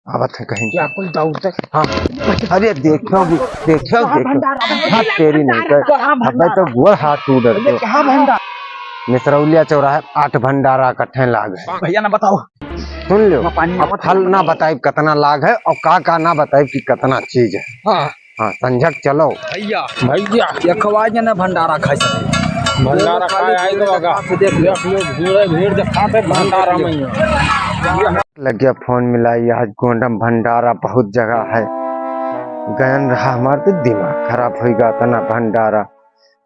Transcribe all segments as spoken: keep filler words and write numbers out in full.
आवत है कहीं। क्या कुल दौड़ते? हाँ। अरे देखियो भी, देखियो, कहाँ देखियो। भंडारा? हाँ, तेरी नहीं कर। कहाँ अबे भंडारा? तो गोड़ हाथ टूट गए। कहाँ भंडारा? मिसरौलिया चौराहे आठ भंडारा इकट्ठे लाग है। भैया ना बताओ। सुन लो, पानी अब आवत फल है। ना बताइब कितना लाग है और का का ना बताइब कि कितना चीज है। हाँ। हाँ, संझक चलो। भैया, भैया, ये खवाई जे ना भंडारा खाई सके। भंडारा खाए आई तो आगा। देख लो। देख लो, भीड़ है, भीड़ दिखाते भंडारा में। लग गया फोन मिलाई, आज गोंडम भंडारा बहुत जगह है। गयन रहा हमार तो दिमाग खराब होइगा, इतना भंडारा।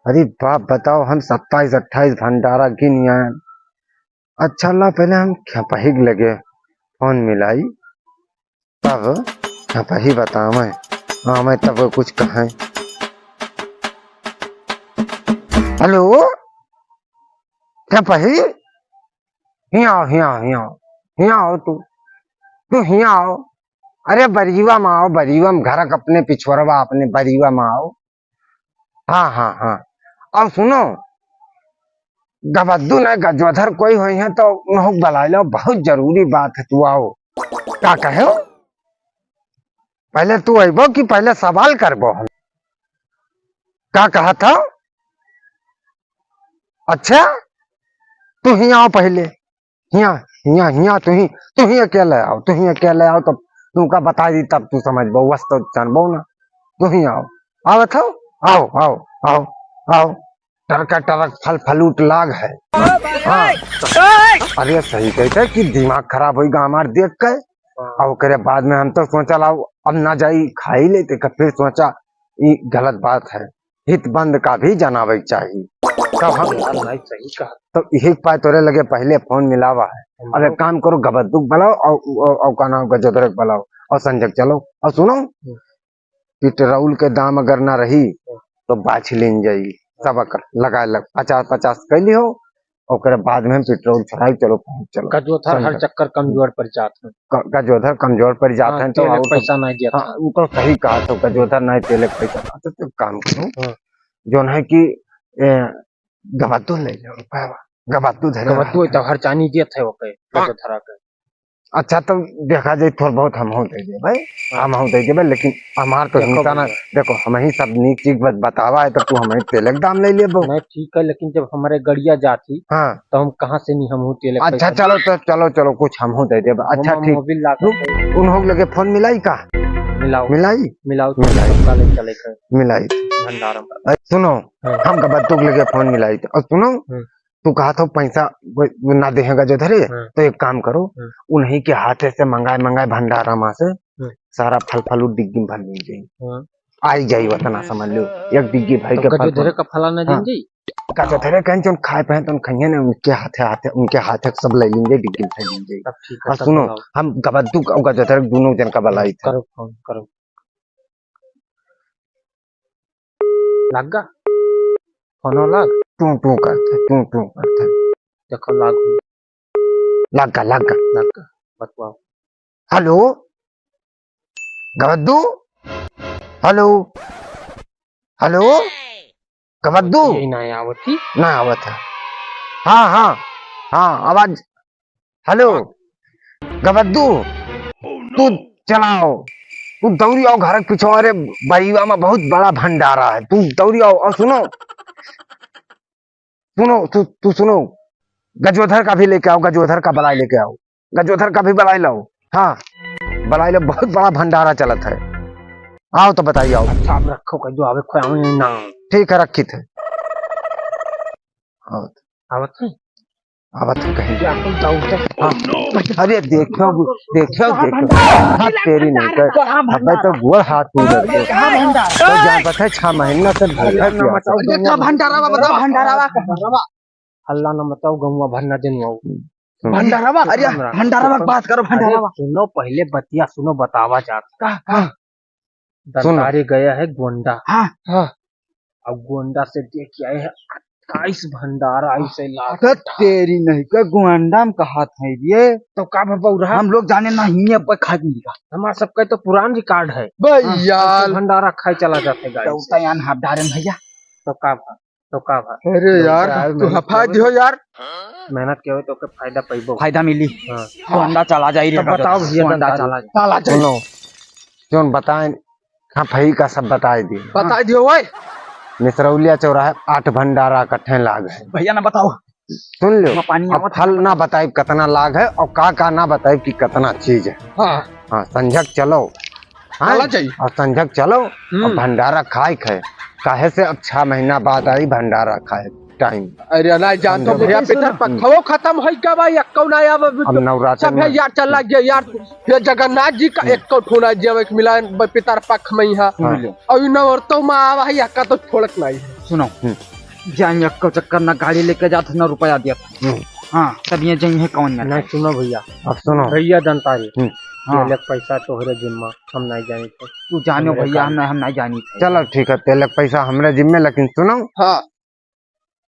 अरे बाप बताओ, हम सत्ताईस अट्ठाईस भंडारा गिन आए। अच्छा ला, पहले हम खेपही के लगे फोन मिलाई, तब खेपही बतावे। हाँ, मैं तब कुछ कहें। हेलो, खेपही, हियाँ आओ, हियाँ आओ, हियाँ आओ, हियाँ आओ तू, तू हियाँ आओ। अरे बरियवा में आओ, बरियवा में, घर के अपने पिछुअरवा, अपने बरियवा में आओ। हाँ, हाँ, हाँ। और सुनो, गबद्दू नहीं गजोधर कोई होई है तो उन्हों बुला लो, बहुत जरूरी बात है, तू आओ। का कहे? पहले तू अइबो कि पहले सवाल करबो हम? का कहा था? अच्छा, तू ही आओ पहले। हियाँ, हियाँ, हियाँ, तू ही, तू ही अकेले आओ, तू ही अकेले आओ, तब तुमका बताई दी, तब तू समझबो, वस तो जानबो ना, तू ही आओ, आवत हो, आओ, आओ, आओ, आओ, टरका टरक फल फलूट लाग है। हाँ, अरे सही कहते कि दिमाग खराब होइगा हमार देख के, और ओकरे बाद में हम तो सोचा लाओ, अब ना जाई खाई लेते, फिर सोचा ई गलत बात है। हित बंद का भी जनावे के चाही। तब हम यार भाई सही कहा। तो यही पाए तोरे लगे पहले फोन मिलावा है। अब एक काम करो, गबद्दू के बुलाओ और, और, और का नाम, गजोधर के बुलाओ और संजय के चलो। और सुनो, हम्म। पेट्रोल के दाम अगर ना रही तो बाछ लेन जाई, सबक लगा लग पचास पचास कर लियो, ओकरे बाद में पेट्रोल छोड़ाई, चलो पहुँच चलो। गजोधर हर संजय। चक्कर कमजोर पड़ जात है। ग-, गजोधर कमजोर पड़ जात हाँ, हैं, तो तेल और पैसा सब नहीं दिया हाँ, था। वो तो सही कहा, तो गजोधर नहीं तेल पैसा था, तो, तो काम करो, हाँ। जौन है कि, ए, गबद्दू ले जाओ, रुपया, गबद्दू धरे गबद्दू रहा। तो हर चानी दिया था ओके, हाँ। गजोधरा के। अच्छा, तो देखा जाए, थोड़ बहुत हमहू दे देबे, हाँ। हमहू दे देबे, लेकिन हमार तो देखो हिंसा ना, भैया। देखो, हमही सब नीक चीज बत-, बतावा है, तो तू हमही तेल के दाम ले लेबो। नहीं, ठीक है, लेकिन जब हमारे गड़िया जाती, हाँ। तो हम कहाँ से नहीं हमहू तेल के अच्छा, पैसा चलो, तो चलो, चलो, कुछ हमहू दे देबे। अच्छा, हम ठीक। मोबिल ला रुक, के उन्हों लगे फोन मिलाई का? मिलाओ। मिलाई? मिलाओ, तो मिलाई। सबका ले चले के। मिलाई। भंडारा में। अरे, सुनो, हाँ। हम गबद्दू के लगे फोन मिलाई थे। और सुनो, हाँ। तू कहा था पैसा वो, वो ना देहेगा जो धरे, हाँ। तो एक काम करो, हाँ। उन्हीं के हाथे से मंगाए, मंगाए भंडारा में से हाँ। सारा फल फलूट डिग्गी में भर लीन जाई। हाँ। आई जाई वतना समझ लो, एक डिग्गी भाई तो के फल गजोधरे फल। का फला ना हाँ। देन जाई? गजोधरे कहीं जौन खाए पे हैं, तो उन खाइए ना, उनके हाथे, हाथे, उनके हाथे सब ले लीन जाई, डिग्गी में भर लीन जाई। तब ठीक है, और तब सुनो, बुलाओ। हम गबद्दू का, गजोधरे दोनों जन का बुलाई थे। करो फोन, करो। लग गा? फोनो लग? टू टू करत है, टू टू करत है। देखो, लाग हो। लग गा, लग गा। लग गा, बतवाओ। हेलो, गबद्दू? हेलो, हेलो, गबद्दू? यही ना आवत ही। ना आवत है। हाँ, हाँ, हाँ, आवाज हेलो, गबद्दू, तू चलाओ, तू दौड़ी आओ घर के पीछे, अरे बरियवा में बहुत बड़ा भंडारा है, तू दौड़ी आओ। और सुनो, सुनो, तू, तू सुनो, गजोधर का भी लेके आओ, गजोधर का बलाई लेके आओ, गजोधर का भी बलाई लाओ। हाँ, बलाई लो, बहुत बड़ा भंडारा चलत है। आओ तो बताइए, आओ। अच्छा, आप रखो, कह दो, आवे खोए, आवे ना। ठीक है, रखी थे। आवत। आवत है? आवत है कहीं। क्या कुल दाऊ के? हाँ। अरे देखो, देखो, देखो। हाँ, तेरी नहीं कर। अबे तो गोड़ हाथ टूट गए। कहाँ भंडारा? तो जान पता है, छह महीना से भूखा अरे, पियासा। बताओ, देखो, भंडारा बा, बताओ, भंडारा बा। हल्ला न मचाओ, गौवा भर ना जनवाओ। हम्म। भंडारा बा, अरे, हमरा। भंडारा बा, बात करो, अरे, भंडारा बा। सुनो, पहले बतिया सुनो, बतावा जात। का, का? सुनो। दंतारी गया है गोंडा। हाँ। हाँ। अब गोंडा से देख के आए हैं अट्ठाईस भंडारा, ऐसे लाख अरे तेरी नहीं का गोंडा में कहा था ये? तो का भा बउरा? हम लोग जाने ना ही है, पर खाए के मिलेगा। हमार सबका तो पुरान रिकॉर्ड है। भैया। हाँ, ऐसे भंडारा खाए चला जाते गाड़ी से। तो यान हाथ डारे भैया। तो का भा? तो का भा? अरे यार, मेहनत तू हफा दियो यार। मेहनत के होई तो के फायदा पइबो। फायदा मिली। हाँ। गोंडा चला जाई रे। तब बताओ भैया, गोंडा चला जाई। चला जाई। सुनो, जौन बताएँ, हाँ, भाई का सब बताइ दियो। बताइ दियो ओए। मिसरौलिया चौराहे आठ भंडारा कट्ठे लाग है। भैया ना बताओ। सुन लो, अब फल ना बताइब कतना लाग है और का का ना बताइब कि कतना चीज है। हाँ। हाँ, संझक चलो। हाँ? चला जाई। और संझक चलो, हम्म। और भंडारा खाए खाए। काहे से अब छह महीना बाद आई भंडारा खाए टाइम। अरे ना जान तो भैया, पितर पखवो खतम होई का भाई, एक्को ना आया अब। अब नवरात्र सब में यार चला गया यार, फिर जगन्नाथ जी का हम्म। एक्को ठो ना जावे के मिला पितर पख में यहाँ। हाँ। और नवरतो में आवा है, एक्का तो छोड़त नहीं है। सुनो, हम्म। जाएंगे एक्को चक्कर ना गाड़ी लेके जात ना रुपया दिया। हम्म। हाँ, तब ये जाएंगे कौन ना। नहीं, सुनो भैया। अब सुनो। भैया जनता रे। हम्म। हाँ। तेलक पैसा तोहरे जिम्मा, हम नहीं जानी थे। तू जानो हमरे भैया, काम। हम नहीं, हम नहीं जानी थे। चलो ठीक है, तेलक पैसा हमरे जिम्मे, लेकिन सुनो। हाँ।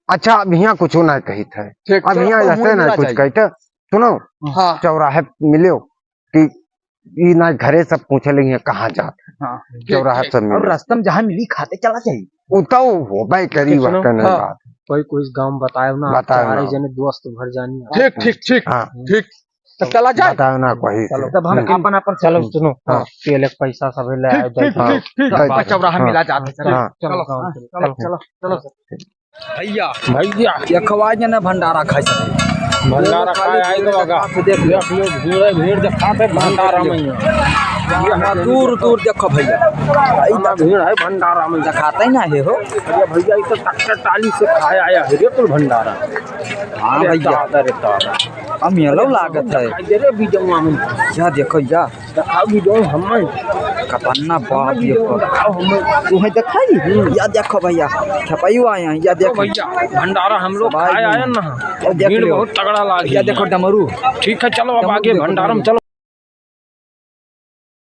अच्छा, अब हियाँ कुछ ना कही थे। ठीक, अब चलो, हियाँ ऐसे ना कुछ कही थे। सुनो, हाँ। चौराहे मिलो कि ई ना घरे सब पूछे लगी हैं, कहाँ जात है? हाँ। चौराहे ठीक, सब मिलो। अब रास्ता में जहाँ मिली खाते चला जाई। उ तो होबे करी, सुनो, वह कहने हाँ। बात। कोई, कोई गाँव बतायो ना, बतायो चारे ना। जने दोस्त भर जानी। ठीक, ठीक, ठीक, हाँ। ठीक। तो चला जाए। बतायो ना कोई से। चलो, तब हम हम्म। अपन, अपन चलो, सुनो। हाँ। तेलक पैसा सब ले आए, ठीक, ठीक, हाँ। ठीक, ठीक। हाँ। चौराहा हाँ। मिला जाते, चलो, हाँ। चलो, चलो, चलो, चलो, चलो, चलो। भैया, भैया। ये खवाए जे ना भंडारा खाए सब। भंडारा खाए आए तो आगा। देख लो। देख लो, भीड़ है, भीड़ दिखाते भंडारा में। यहाँ दूर, दूर देखो भैया। इतना भीड़ है भंडारा में। दिखाते ही ना है हो। अरे भैया, ये तो ट्रैक्टर ट्राली से खाए आया है रे कुल भंडारा। हाँ अरे भैया। दादा रे दादा। अब मेलो लागत है। दिखाई दे रे वीडियो में। या देखो या। दिखाओ वीडियो में हमें। कतना बाप रे बाप। दिखाओ हमें। तू है दिखाई? हम्म। या देखो भैया, छपाई आए हैं, या देखो देखो। भैया, भंडारा हम लोग खाए आए ना। या देख भीड़ लो। बहुत तगड़ा लाग या है। देखो डमरू। ठीक है, चलो अब डमरू आगे देखो, भंडारा में डमरू। चलो।